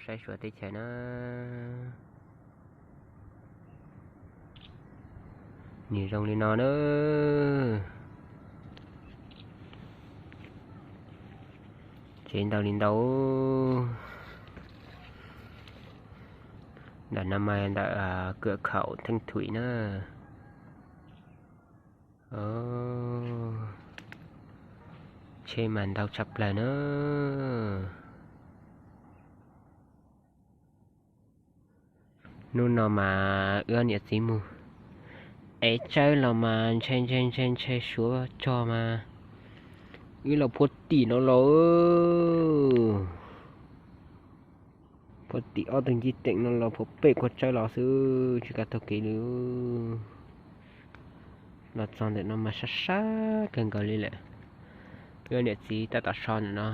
Saib Suav teb chaws na. Nws zoo li no na. Tsev ntau li ntau. Ntawm no mas ntawm kawm khaum theej thuim na. Tsheb mas ntau tshaj plaws na. Hnub no mas wb niam txiv mus ev tsawb los mas ntshe ntshe ntshe ntshe Suav cog mas wb los puag tim no los, puag tim ob tug ncig teem no los puag pem kua tsawb los xwb tsis kav taug kev li. Los txog ntawm no mas sab sab kawg nkaus li lawm. Wb niam txiv tab tom so ntawm no.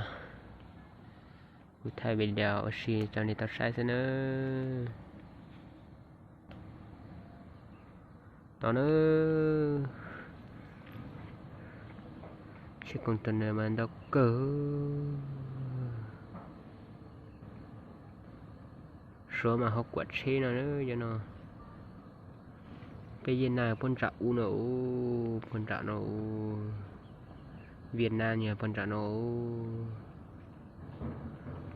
Kuv thaij video ua si rau nej tau saib xwb nawb. No na, tsheb container mas ntau kawg. Suav mas ho kuam tsheb no cov no. Peb Viaj Nam puag nram ub no, puag nram no, Viaj Nam yog puag nram no.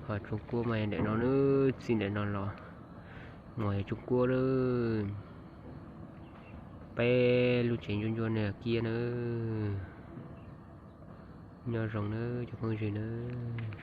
Ho Tsuas Kuab mas yog ntawm no na, txij ntawm no los mus yog Tsuas Kuab lawm. Peb lub tsev ntsuab ntsuab no kiag na. Nyob zoo nawb cov phooj ywg nawb.